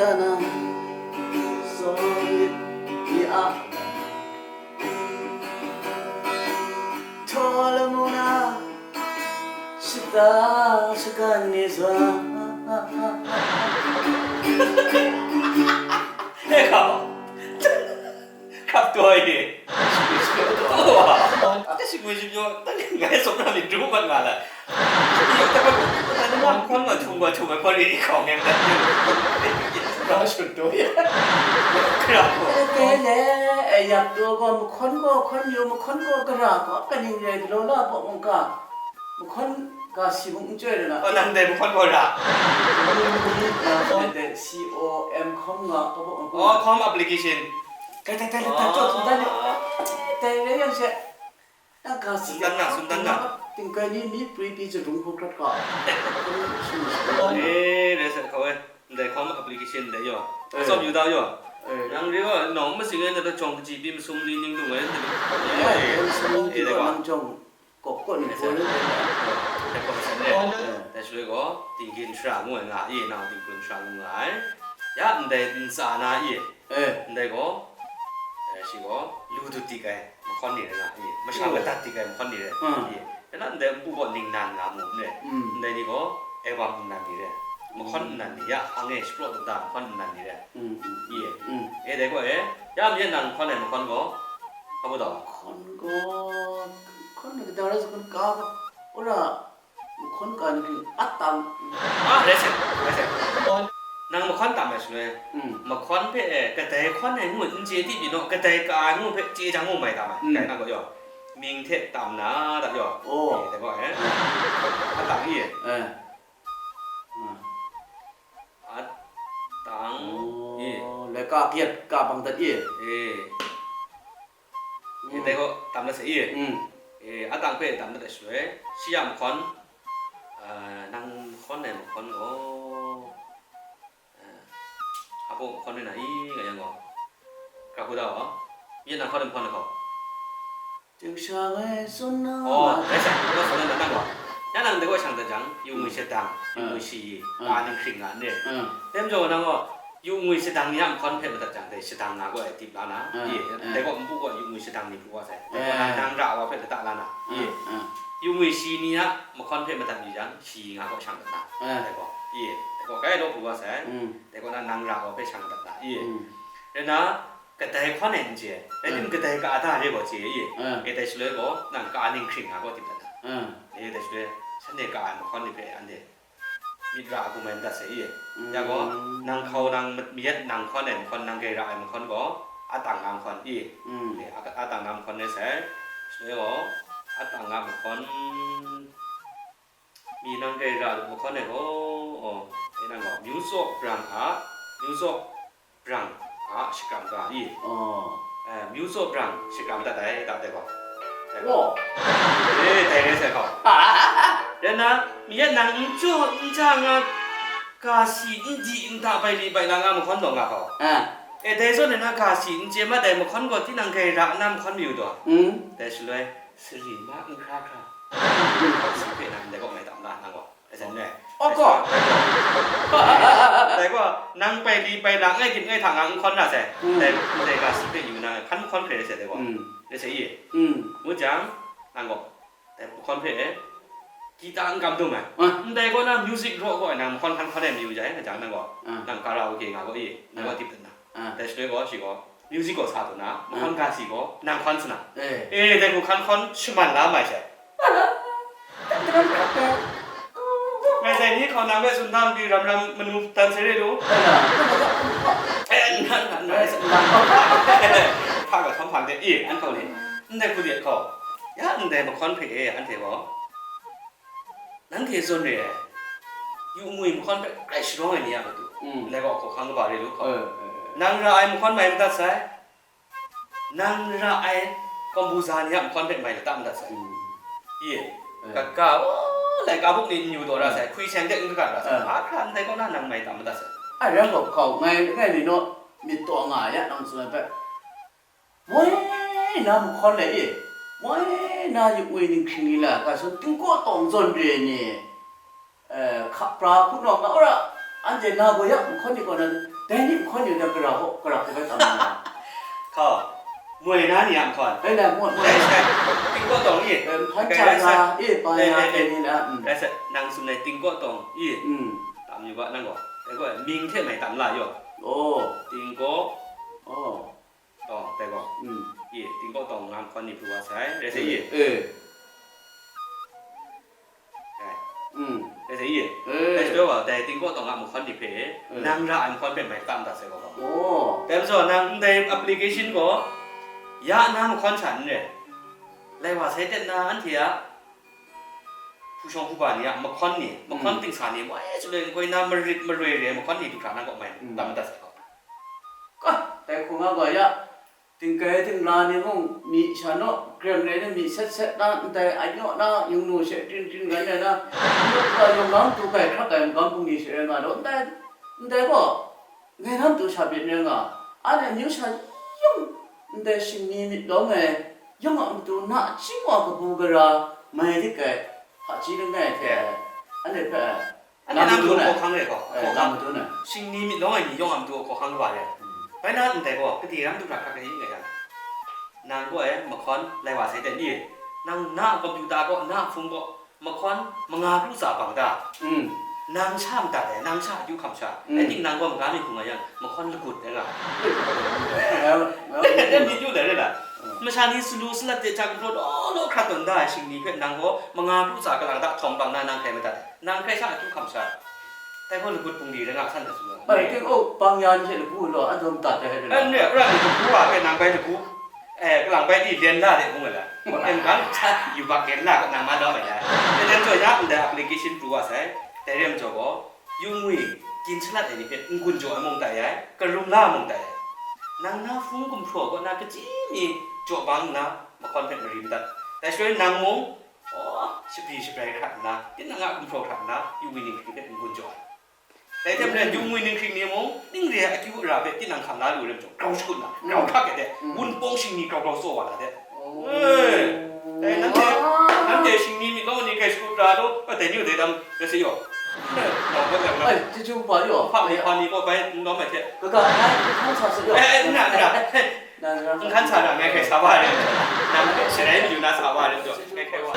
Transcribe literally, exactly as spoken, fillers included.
Nang, Soviet ni a, Htawla mung na shata shagan ni zawn. He kau. Kap toi e. Shingwi shingwi. Oh, wa. Shingwi shingwi. Ngai sop na mi dru mat nga la. Shingwi shingwi. Nang hkawm nga chung wa chung ai hkawm ri hkawm yang. Nang shut toi e. Kra ko. Tele, e, yak tu gaw, mahkawn gaw, hkawn yu, mahkawn gaw, gara gaw, kaning rai galaw la, bawk mungka. Mahkawn ga si mung n chyoi rai na. Oh, nang dai mahkawn gaw ra. Mahkawn ni, nang dai, dai C O M hkawm nga, ka bawk mungka. Oh, hkawm application. Dai, dai, dai, dai, dai, dai, dai, dai. Dai, rai yang she. Nang ga si, sumdan na, sumdan na. Tingkai ni mi pri pi chadung hkuk hkrat ka. Eh, rai sa kau e. Ndai hkawm application ndai yaw. Eh. Asawm yu da yaw. Eh. Nang re wa, nawng masing e, na da jawng kaji byin masum li ning dung e, na da. Eh, eh, masum li eh, dai wa. Nang jawng kawk kaw ni eh, boi eh. Dai hkawm san e. Eh. Dai shaloi gaw, Tingkyen Shara ngu ai nga i, nang Tingkyen Shara ngu nga ai. Ya, ndai ntsa na i. Eh. Ndai gaw, eh, shi gaw, lu dut dik ai. Mahkawn ni rai nga, i, masha oh. Madat dik ai mahkawn ni rai, mm. I, dai na ndai npu gaw ningnan nga mu n rai, mm. Ndai ni gaw, Ewa ningnan ni rai, mahkawn mm. Nnan ni ya, hpang e shapraw dada mahkawn nnan ni rai, mm, mm. I, mm. E dai gaw e, ya mi nang hkawn ai mahkawn gaw, hpa bu daw? Hkawn gaw, hkawn ni kadai rai sa kun ka, ora, Mahkawn ka ni hpring a tam. Ah, rai seng, rai seng. Nang mahkawn tam ai shaloi, mm. Mahkawn hpe e, kadai hkawn ai ngu n chye di byin naw, kadai ka ai ngu hpe chye jang mung mai tam ai. Mm. Kai na gaw yaw, mying hte tam na da yaw. Oh. E, dai gaw, eh. A tang i. Eh. Mm. A tang i. Oh, lai ka gyet, ka bang dat i. E. Mm. E, dai gaw tam dat sai i. Mm. E, a tang hpe tam dat ai shaloi, shi a mahkawn, a, nang mahkawn ai mahkawn gaw, a, a baw mahkawn rai na i, nga yang gaw, hkra hku da gaw, nye nang hkawn ai mahkawn ai gaw. Ting sha ngai tsun na. Oh, rai sa, nang tsun na nang gaw. Ya nang dai gaw shang dat jang, yu ngwi mm. Shatdang, yu mm. Ngwi shayi, mm. Ka ning hkring nga n re. Mm. Dai majaw nang gaw, Yu ngwi shadang ni a mahkawn hpe madat jang, dai shadang nga gaw e tip la na, mm, ye, mm. Dai gaw npu gaw yu ngwi shadang ni pru wa sai. Dai gaw mm. Nang, nang ra wa hpe lata la na, mm, ye. Mm. Yu ngwi shi ni a mahkawn hpe madat yu jang, shi nga gaw shang dat na, mm. Dai gaw, ye. Dai gaw kai law pru wa sai. Mm. Dai gaw na nang ra wa hpe shang dat na, ye. Mm. Rai na, kadai hkawn e n chye, rai tim mm. Kadai ka a da re gaw chye, ye. Mm. E dai shaloi gaw, nang ka ning hkring nga gaw tip dat na. Mm. E dai shaloi, shanhte ka ai mahkawn ni hpe anhte myit ra a hkum ai madat sai i. Mm. Ya gaw, nang hkau nang mayat nang hkawn ai mahkawn, nang grai ra ai mahkawn gaw, a tang nga mahkawn i. Mm. E, a, a tang nga mahkawn rai sai. Shaloi gaw, a tang nga mahkawn, mi nang grai ra lu mahkawn ai gaw, oh, e nang gaw, myu tsaw brang a, myu tsaw brang a shakram ga i. Oh. Eh, myu tsaw brang shakram dat ai, da dai gaw. Dai gaw. Oh. Eh, dai rai sai gaw. Rai na, mi yan nang n jaw n ja nga, ga si n di n da bai li bai la nga mahkawn taw nga gaw. Ah. Eh, dai zawn na ga si n chye mat ai mahkawn gaw, tinang grai ra nna mahkawn mayu taw. Mm. Dai shaloi, sari ma n hkra hkra. Ga si hpe nang dai gaw mai tam la, nang gaw. Asen me. Oko. Dai gaw, nang bai li bai la, ngai gip ngai hta nga n hkawn na sai. Mm. Dai, dai ga si hpe yu na, hkan hkawn hkre sai dai gaw. Mm. Dai sai i. Mm. Ngu jang, nang gaw, dai hkawn hpe, kita n kam dum ai. Ah. Ndai gaw na music raw gaw ai, nang hkawn hkan hkawn ai mayu jai, nga jang nang gaw. Ah. Nang karaoke nga gaw i, nang gaw ah. Tip dan na. Ah. Dai shaloi gaw, shi gaw, music gaw sa taw na, ah. Mahkawn ga si gaw, nang hkawn sa na. Eh. Eh, dai gaw hkan hkawn shaman la mai sai. Ngai dai ni hkaw nang hpe tsun da n pyi, ram ram manu dan sai re lu. Eh, nan, nan, nan, nan. Hpa ga htawm hpang de, eh, an hkaw ni. Ndai hku de hkaw. Ya, ndai mahkawn hpe e, anhte gaw. Nanhte zawn re ai, yu ngwi mahkawn hpe grai sharawng ai ni a matu, mm. Ndai gaw hkawhkang kaba re lu hkaw. Eh, eh, eh. Nang ra ai mahkawn mai madat sai, nang ra ai kawmbuza ni a mahkawn hpe mai lata madat sai. Mm. Ye, eh. Kaga, oh, laika buk ni n yu taw ra sai, mm. Hkui seng de n kaga ra sai, eh. Mahkra ndai kaw na nang mai tam madat sai. Ai, rai gaw hkau, ngai, ngai ni naw myit taw nga ai ya, nang tsun ai hpe. Moi na mahkawn le i, moi na yu ngwi ninghkring ni la, ga sun tingkaw tawng zawn re ni, eh, hkap pra hpunawng na, ora, anhte na gaw ya mahkawn ni kaw na, Dai ni hkawn yu na, gara hkaw, gara hkaw bai tam na. Hkaw, moi na ni a hkawn. Dai na moi, moi. Dai sai, tingkaw tawng i. Em, hkawn dai cha sai. Na, e, pa eh, na, eh, eh. Dai ni na, mm. Dai sai, nang tsun ai tingkaw tawng i. Mm. Tam yu ga nang gaw. Dai gaw, ming hte mai tam la yaw. Oh. Tingkaw. Oh. Tawng, dai gaw. Mm. I, tingkaw tawng nga hkawn ni pru wa sai. Dai sai i. Eh. Dai. Mm. Dai sai i. Eh. Dai sai wa, dai tingkaw tawng nga hkawn ni hpe, eh. Nang ra ai hkawn hpe mai tam dat sai gaw. Oh. Dai majaw nang ndai application gaw, ya na mahkawn sha n re. Lai wa sai ten na anhte a hpu shawng hpu ba ni a mahkawn ni, mahkawn mm. Ting sa ni, mai su le nkoi na marit maroi re mahkawn ni du hkra nang kaw mai mm. Tam dat sai gaw. Ka, dai hkung a gaw ya, tingkai tingla ni mung, myi sha naw, krem rai na myi set set na, ndai ai naw na, yung nu she trin trin rai na, yung na, yung na, tu kai hkrak ai magam bungli she rai nga law, ndai, ndai gaw, ngai na matu sha byin rai nga, anhte amyu sha yung, ndai shingni myit lawng ai, yung a matu nachying wa kabu gara, mai dik ai, hpaji langai hte ai, anhte hpe ai. Anhte nang du hkawhkang re gaw, eh, hkawhkang. Nang du na. Shingni myit lawng ai ni yawng a matu hkawhkang kaba re. Hmm. Bai na ndai gaw, kade ram du hkra hkrak rai nga yang. Nang gaw e, mahkawn, lai wa sai ten i. Nang na a kompyuta gaw, na a hpung gaw, mahkawn, manga kru tsa bang da. Hmm. Nang sha madat ai, nang sha akyu hkam sha. Hmm. Rai timung nang gaw maga mi hkung nga yang, mahkawn lagut ai nga. Eh, eh, eh, eh, myit yu dai re la. Hmm. Masha ni salu salat de hta gumhpraw law law hkrat tawn da ai shingni hpe nang gaw, manga kru tsa kalang da htawng bang na nang hkrai madat ai. Nang hkrai sha akyu hkam sha. Dai gaw lagut bungli rai nga san da tsun ai. Bai, ting o, bang ya ni hte lagu law, an taw madat ai hkrai rai. N re, ra ni lagu wa hpe nang bai lagu, eh, kalang bai di lyen la de bung ai la. Wala. Em, gang sa yubak lyen la kaw nang ma lawm ai la. Dai dan jaw ya, ndai application pru wa sai. Dai re majaw gaw, yung ngwi, gyin shalat ai ni hpe n-gun jaw ai mung tai ai, karum la ai mung tai ai. Nang na hpung gumhpraw kaw na kaji mi jaw bang nna, mahkawn hpe mari madat. Dai shaloi nang mung, Oh, shabri shabrai hkrat nna, tinang a gumhpraw hkrat nna, yung ngwi ninghkring hpe n-gun jaw ai. Dai hte maren, yung ngwi ninghkring ni mung, ning re ai akyu ara hpe tinang hkam la lu ai lam chyawm, grau shakut nna, grau hkrak ai hte, mm, wunpawng shingni grau grau tsaw wa na hte. Oh. Eh, dai nanhte, nanhte shingni myit lawng ni hkrai shakut ra law, dai ni dai dam, rai sa yaw. Nawng kawt yang na. Ai, chyeju hpa yaw. Hpa ni, hpa ni kaw bai n lawm ai hte. Kaga, ai, hkang sa sa yaw. Eh, eh, n na, n na. N hkan sa na, ngai hkrai sa wa ai rai, nang hpe sharai mayu na sa wa ai rai, ngai hkrai wa.